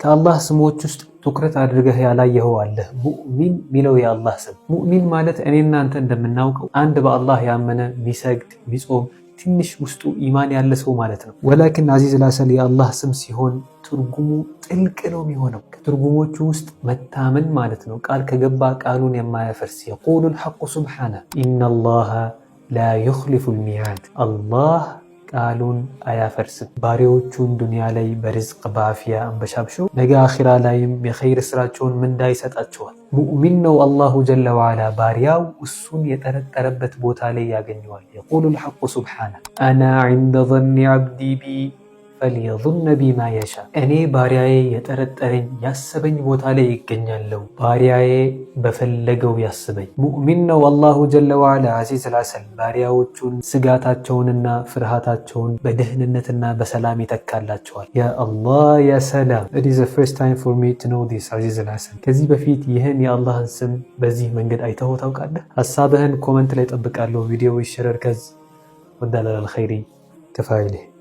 ከአላህ ስሞች ውስጥ ትኩረት አድርገህ ያላየኸው አለ። ሙእሚን ሚለው የአላህ ስም። ሙእሚን ማለት እኔ እናንተ እንደምናውቀው አንድ በአላህ ያመነ፣ ሚሰግድ፣ ሚጾም፣ ትንሽ ውስጡ ኢማን ያለ ሰው ማለት ነው። ወላኪን አዚዝ ላሰል የአላህ ስም ሲሆን ትርጉሙ ጥልቅ ነው የሚሆነው። ከትርጉሞቹ ውስጥ መታመን ማለት ነው። ቃል ከገባ ቃሉን የማያፈርስ። يقول الحق سبحانه: إن الله لا يخلف الميعاد፣ አላህ ቃሉን አያፈርስም። ባሪያዎቹን ዱንያ ላይ በርዝቅ በአፍያ አንበሻብሾ ነገ አኺራ ላይም የኸይር ስራቸውን ምንዳ ይሰጣቸዋል። ሙእሚን ነው አላሁ ጀለ ወዓላ፣ ባሪያው እሱን የጠረጠረበት ቦታ ላይ ያገኘዋል። يقول الحق سبحانه: أنا عند ظن عبدي بي فليظن بي ما يشاء። እኔ ባሪያዬ የጠረጠረኝ፣ ያሰበኝ ቦታ ላይ ይገኛለሁ። ባሪያዬ በፈለገው ያስበኝ። ሙእሚን ነው አላሁ ጀለ ወዓላ አዚዝ አልዓሰል፣ ባሪያዎቹን ስጋታቸውንና ፍርሃታቸውን በደህንነትና በሰላም ይተካላቸዋል። ያ አላህ፣ ያ ሰላም! It is the first time for me to know this አዚዝ አልዓሰል። ከዚህ በፊት ይህን የአላህን ስም በዚህ መንገድ አይተኸው ታውቃለህ? ሀሳብህን comment ላይ ጠብቃለሁ። ቪዲዮ ይሸረር ከዝ والدال على الخير كفاعله።